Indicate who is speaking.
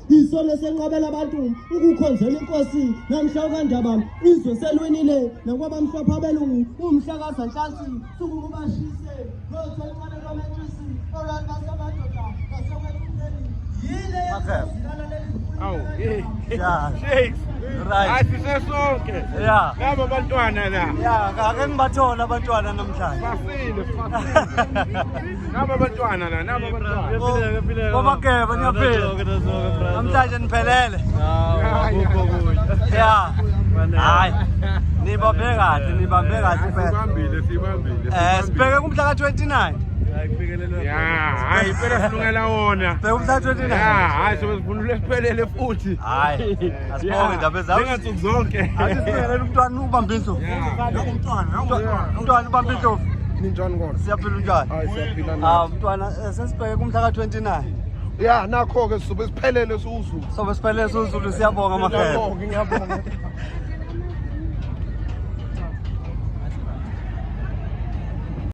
Speaker 1: Isona senqabela abantu ukukhonzela inkosi namhla kandaba izwe selwinile nakwabamhlophe abelungu umhlakazanhlansi sukuba bashise lotho elincane lwamentshisi olwani basamadoda nasekwethuleni yile
Speaker 2: Awu, Shakes.
Speaker 3: Right.
Speaker 2: Hayi sisesonke.
Speaker 3: Yeah.
Speaker 2: Laba abantwana la.
Speaker 3: Yeah, ake ngibathole abantwana namhlanje.
Speaker 2: Basile, basile. Naba abantwana la, naba abantwana.
Speaker 3: Bobageba niyaphila. Namhlanje niphelele. Yeah. Hayi. Nibambe kahle, nibambe kahle impela.
Speaker 2: Sibambile, sibambile.
Speaker 3: Eh, sibheke kumhla ka-29.
Speaker 2: Ya, hayi impela silungela wona.
Speaker 3: Sibheke kumhla ka-29.
Speaker 2: Ya, hayi sobe sivunule siphelele futhi.
Speaker 3: Hayi, asibonge indaba ezakho.
Speaker 2: Njengansuku zonke.
Speaker 3: Athi sibingelele umntwana ubambe indlovu. Umntwana ubambe indlovu.
Speaker 4: Ninjani kodwa?
Speaker 3: Siyaphila unjani?
Speaker 4: Hayi siyaphila
Speaker 3: Ah,
Speaker 4: nathi.
Speaker 3: mntwana sesibheke kumhla ka-29.
Speaker 4: Ya nakho ke sizobe siphelele siwuZulu.
Speaker 3: Sobe siphelele siwuZulu siyabonga mahele.
Speaker 4: Ngiyabonga ngiyabonga.